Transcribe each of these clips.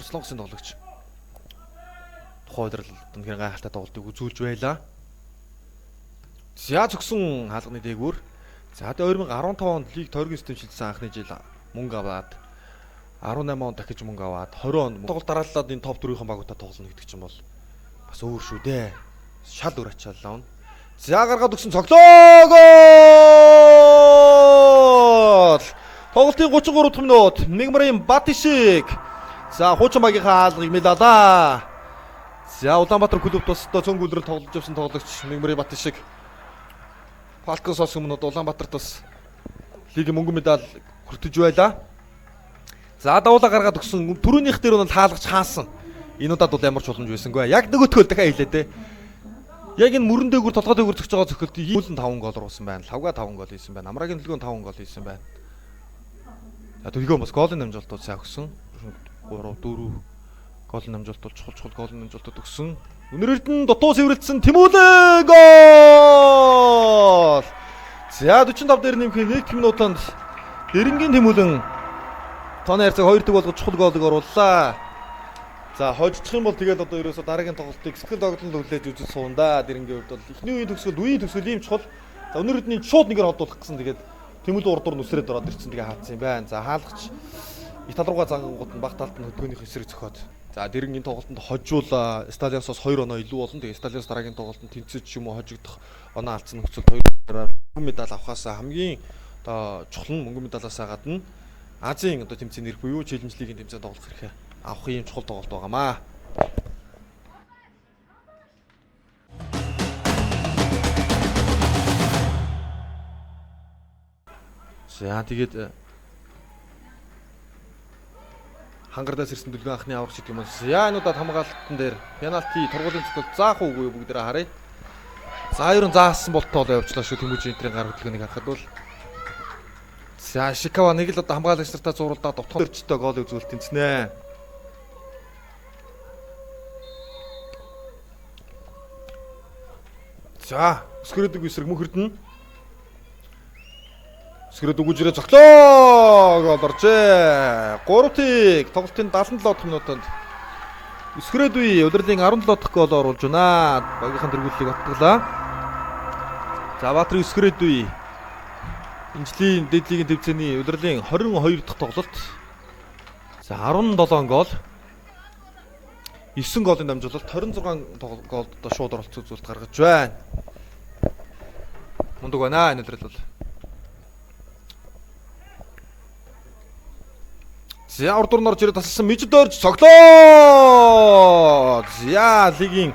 Солонгосын тоглогч тухайн удирдал үнэхээр гайхалтай тоглолтыг үзүүлж байлаа. За зөксөн хаалганы дээгүүр. За тэгээ 2015 онд лиг тойргийн систем шилжсэн анхны жил мөнгө аваад 18 онд дахиж мөнгө аваад 20 онд тоглолт дарааллаад энэ топ 4-ийн багуудаа тоглоно гэдэг чинь бол бас өөр шүү дээ. Шал өөр ачааллаа. За гаргаад өгсөн цоглоо гол! Тоглолтын 33 дахь минут Мигмарын Батишиг. За хуучин багийнхаа хаалгыг мэлалаа. За Улаанбаатар клубт бас одоо цөөн гүлрэл тоглож явсан тоглогч Мигмарын Батишиг. Falcons-оос өмнө Улаанбаатарт бас лигийн мөнгөн медаль хүртэж байлаа. За давуулаа гаргаад өгсөн түрүүнийх дээр нь хаалгач хаасан. Энэ удаад бол ямар ч боломж байсангүй. Яг нөгөөтгөл дахиад хэлээ дээ. Яг энэ мөрөн дээгүүр толгой дээгүүр зөгч байгаа зөхөлт иймэн 5 гол оруулсан байна. Лавга 5 гол хийсэн байна. Амрагийн төлгөө 5 гол хийсэн байна. За төлгөө бас голын дамжуултууд сайн өгсөн. 3 4 голын дамжуулалт бол чухал чухал голын дамжуулалтууд өгсөн. Өнөр Эрдэнэ дутуу сэврэлдсэн Тэмүүлэн гол! За 45 дээр нэмэх 1 минутанд Дэрэнгийн Тэмүүлэн тооны харьцааг 2-1 болгож чухал голыг орууллаа. За хожчих юм бол тэгээд одоо ерөөсө дараагийн тоглолтыг сэтгэл догдлол хүлээж үзэж суун да. Дэрэнгийн хувьд бол эхний үеийн төгсгөл, үеийн төгсгөл ийм чухал. За Өнөр Эрдэнийн шууд нэгээр холдуулах гэсэн тэгээд Тэмүүлэн урд дур нүсрээд ороод ирсэн тэгээ хаацсан юм байна. За хаалгач их тал руугаа зангангууд нь баг талд нь хөдгөөнийх эсрэг зөхиод. За Дэрэнгийн тоглолтод хожуул Сталиансоос 2 оноо илүү болно. Тэгээ Сталианс дараагийн тоглолтод тэнцэж юм уу хожигдох оноо алдсан нөхцөлд 2-аар мөнгөн медаль авахаас хамгийн одоо чухал нь мөнгөн медалаас гадна Азийн одоо тэмцээн ирэх буюу Челленж лигийн тэмцээн тоглох хэрэгтэй. Авах ийм чухал тоглолт байгаамаа. За тэгээд хангардаас ирсэн дүлгэн анхны аврагч гэдэг юм уу. За энэ удаад хамгаалтан дээр пенальти тургуулийн цогцол заах уугүй юу бүгдээрээ харъя. За ер нь заасан болтол явуулчлаа шүү Тэмүүжин энтрийн гар хөдөлгөөнийг харахад бол. За Шикава нэг л одоо хамгаалагч нартаа зурулдаад утхан төрчтэй гол үзүүлэлт тэнцнэ. За өсгөрөдөг эсрэг мөхөрдөн. Өсгөрөд өгөж ирээ цоглоо гол оржээ. 3-1 тоглолтын 77 дахь минутанд Өсгөрөд үе удирлын 17 дахь гол оруулж байна. Багийнхан тэргүүллийг баттгалаа. За Баатар Өсгөрөд үе энэ жилийн дээд лигийн тэмцээний удирлын 22 дахь тоглолт. За 17 гол. 9 голын дамжуулалт 26 голд одоо шууд оролцсон үзүүлэлт гаргаж байна. Мундаг байна энэ удирдал бол. За урд дурн орж ирээд тасалсан Мижид орж цоглоо. За лигийн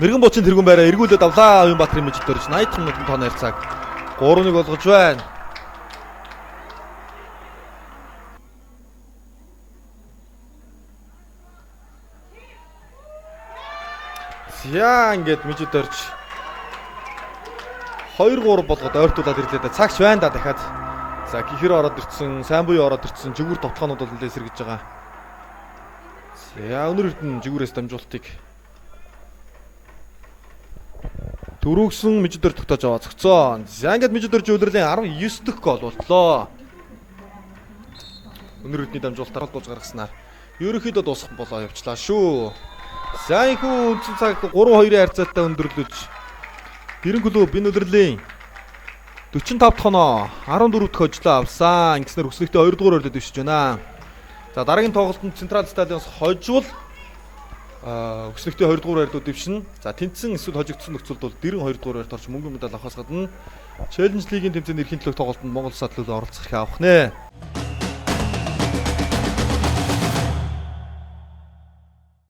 мэрэгэн буучин тэргүүн байраа эргүүлээд авлаа. Уянбаатарын Мижид орж 80 дахь минутанд тооны харьцааг 3-1 болгож байна. За ингээд Мижид орж 2-3 болгоод ойртуулад ирлээ да. Цагч байна да дахиад. За гихэр ороод ирсэн, сайн буй ороод ирсэн, жигүүр товтгоонууд бол нэлээд сэргэж байгаа. За Өнөр Эрдэнэ жигүүрээс дамжуултыг түрүүгсэн Мижид өр тогтоож аваа зогцоо. За ингээд Мижид өрж үлрэлийн 19 дахь гол болтлоо. Өнөр Эрдэнийн дамжуулалтаар холбож гаргаснаар ерөнхийдөө дуусах болоо явчлаа шүү. За энэхүү үндсэн цаг 3-2-ын харьцаатай өндөрлөж Дэрэн клуб энэ удирдлагын 45 дахь оноо 14 дахь хожлоо авсан. Ингэснээр өснөгтэй 2 дугаар байрлал дэвшиж байна. За дараагийн тоглолтод Централ Стадионс хожвол өснөгтэй 2 дугаар байрлал дэвшинэ. За тэнцсэн эсвэл хожигдсон нөхцөлд бол Дэрэн 2 дугаар байрт орж мөнгөн медаль авахаас гадна Челленж лигийн тэмцээний эрхийн төлөөх тоглолтод Монгол улсаа төлөө оролцох эрхээ авах нэ.